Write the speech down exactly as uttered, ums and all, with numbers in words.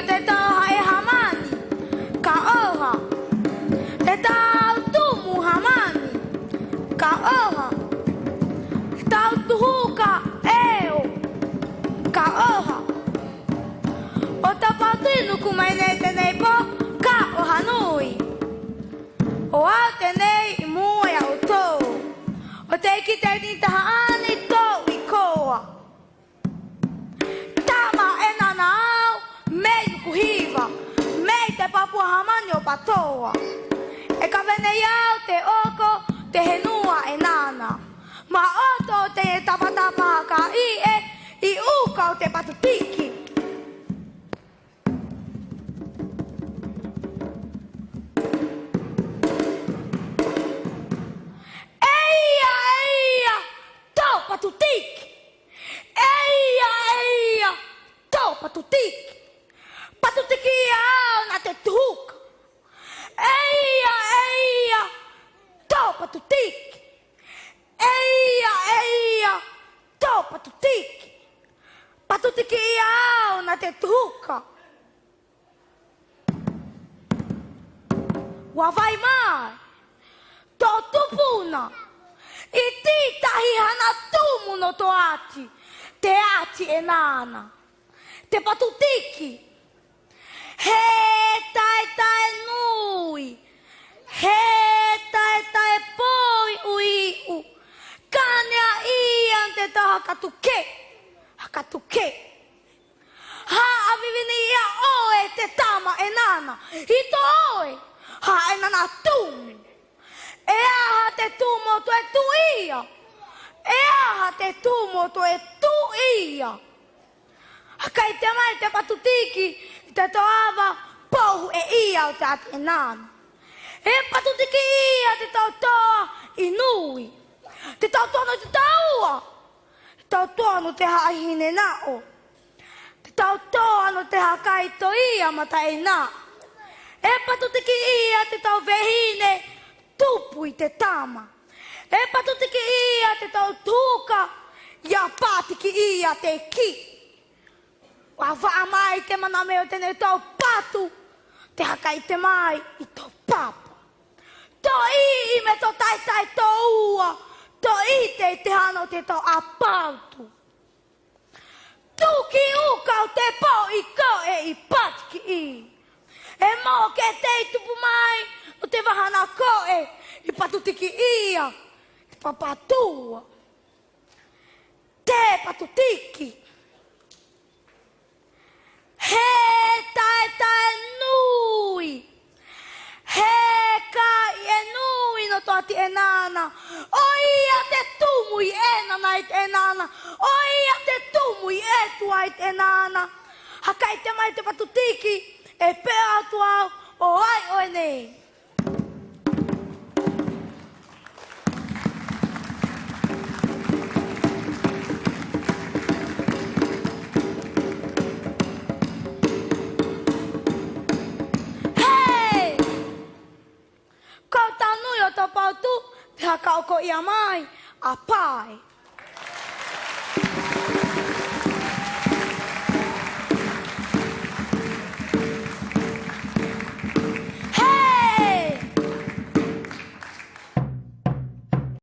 Te tau hae hāmani, ka ʻoha. Te tau tumu hāmani, ka ʻoha. Te tau tuhuka eo, ka ʻoha. O ta pātino ku mai nei te nei po, ka ʻoha nui. O au te nei i mua ia ʻoto. O te kite ni taha ani to i koa. Tama ʻEnana au, mei Nukuhiva, mei te Papua hāmani o Patoa. E kave nei au te oko, te henua ʻEnana. Ma ʻoto te tapatapa haka iʻe, i uka o te Patutiki. Eia, eia, to Patutiki. Eia, eia, to Patutiki. Patutiki ia au na te tuhuka. Eia, eia, to Patutiki. Eia, eia, to Patutiki. Patutiki ia au na te tuhuka. Wa vai mai, to tupuna, iti tahi hana tumu no to ati, te ati ʻEnana, te Patutiki. He taetae nui, he taetae poi uiu, kane a ian te tau haka tuke, haka tuke. Haʻa vivi ni ia ʻoe te tama ʻEnana, i to ʻoe, haʻa ʻEnana tumu. E aha te tumu o toe tuʻia? E aha te tumu o toe tuʻia? Haka ite mai te Patutiki i te toava pohu e ia o te ati ʻEnana. E Patutiki ia te tau toa i nui. Te tau toa no te tau ua. Te tau toa no te haʻa hine naʻo. Te tau toa no te haka ito ia mataʻeinaʻa. E Patutiki ia te tau vehine tupu i te tama. E Patutiki ia te tau tuhuka, ia Patiki ia te ki. Wa vaʻa mai te maname o te nei tau patu, te haka ite mai i to papa. To iʻi me to taetae to ua, to ite i te hana o te tau apautu. Tuki uka o te poʻi koʻe i Patiki i. E mo ke te i tupu mai, o te vahana koʻe i Patutiki ia, i Papatoa. Te Patutiki. He taetae nui. He kaiʻe nui no to ati ʻEnana. ʻOia te tumu i ʻEnana i te ʻEnana. ʻOia te tumu i ʻEtua i te ʻEnana. Haka ite mai te Patutiki, e pe atu au, o ai ʻoe nei. Hei! Ko tanu io to pautu, te haka oko ia mai, a pae.